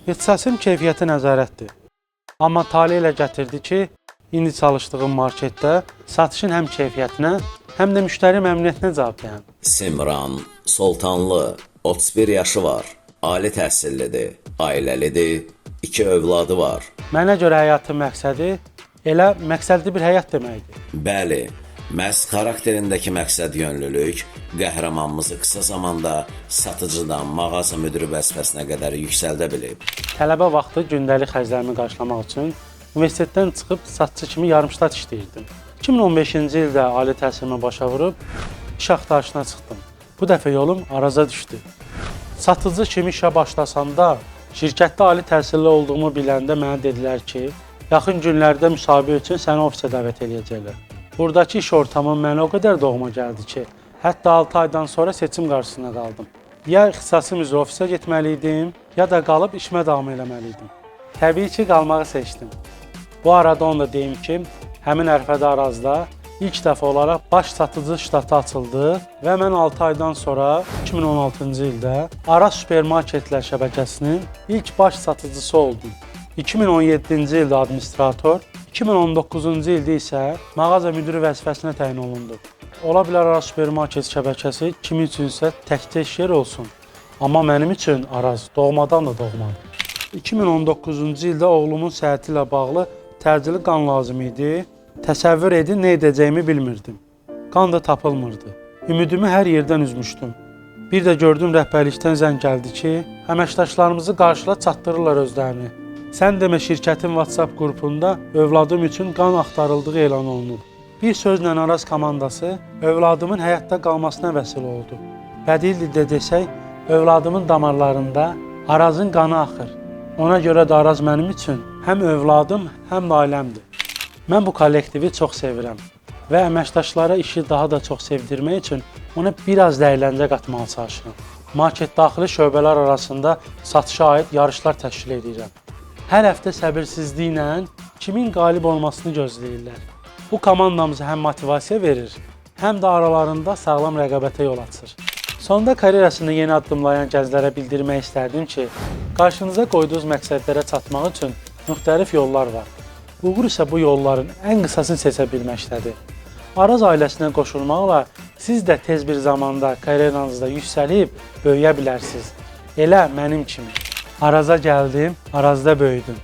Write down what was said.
İxtisasım keyfiyyətə nəzarətdir. Amma tale elə gətirdi ki, indi çalışdığım marketdə satışın həm keyfiyyətinə, həm də müştəri məmnuniyyətinə cavabdehəm. Simran Soltanlı, 31 yaşı var. Ali təhsillidir, ailəlidir, 2 övladı var. Mənə görə həyatın məqsədi elə məqsədli bir həyat deməkdir. Bəli, məhz xarakterindəki məqsədyönlülük qəhrəmanımızı qısa zamanda satıcıdan mağaza müdiri vəzifəsinə qədər yüksəldə bilib. Tələbə vaxtı gündəlik xərclərimi qarşılamaq üçün universitetdən çıxıb satıcı kimi yarımştat işləyirdim. 2015-ci ildə ali təhsilimi başa vurub iş axtarışına çıxdım. Bu dəfə yolum Araza düşdü. Satıcı kimi işə başlasam da, şirkətdə ali təhsilli olduğumu biləndə mənə dedilər ki, yaxın günlərdə müsahibə üçün səni ofisə dəvət eləyəcəklər. Buradakı iş ortamı mənə o qədər doğma gəldi ki, hətta 6 aydan sonra seçim qarşısında qaldım. Ya ixtisasım üzrə ofisə getməli idim, ya da qalıb işimə davam eləməli idim. Təbii ki, qalmağı seçdim. Bu arada onu da deyim ki, həmin ərəfədə Arazda ilk dəfə olaraq baş satıcı ştatı açıldı və mən 6 aydan sonra 2016-cı ildə Araz supermarketlər şəbəkəsinin ilk baş satıcısı oldum. 2017-ci ildə administrator, 2019-cu ildə isə mağaza müdiri vəzifəsinə təyin olundum. Ola bilər Araz supermarket şəbəkəsi kimin üçünsə təkcə iş yeri olsun, amma mənim üçün Araz doğmadan da doğmadır. 2019-cu ildə oğlumun səhhəti ilə bağlı təcili qan lazım idi. Təsəvvür edin, nə edəcəyimi bilmirdim. Qan da tapılmırdı. Ümidimi hər yerdən üzmüşdüm. Bir də gördüm rəhbərlikdən zəng gəldi ki, əməkdaşlarımızı qarşıla çatdırırlar özlərini. Sən demə şirkətin WhatsApp qrupunda övladım üçün qan axtarıldığı elan olunub. Bir sözlə Araz komandası övladımın həyatda qalmasına vəsilə oldu. Bədii dildə desək, övladımın damarlarında Arazın qanı axır. Ona görə də Araz mənim üçün həm övladım, həm də ailəmdir. Mən bu kollektivi çox sevirəm və əməkdaşlara işi daha da çox sevdirmək üçün ona biraz da əyləncə qatmağa çalışıram. Market daxili şöbələr arasında satışa aid yarışlar təşkil edirəm. Hər həftə səbirsizliklə kimin qalib olmasını gözləyirlər. Bu komandamıza həm motivasiya verir, həm də aralarında sağlam rəqabətə yol açır. Sonda karyerasında yeni addımlayan gənclərə bildirmək istərdim ki, qarşınıza qoyduğunuz məqsədlərə çatmaq üçün müxtəlif yollar var. Uğur isə bu yolların ən qısasını seçə bilməkdədir. Araz ailəsinə qoşulmaqla siz də tez bir zamanda karyeranızda yüksəlib böyüyə bilərsiniz. Elə mənim kimi. Araza gəldim, Arazda böyüdüm.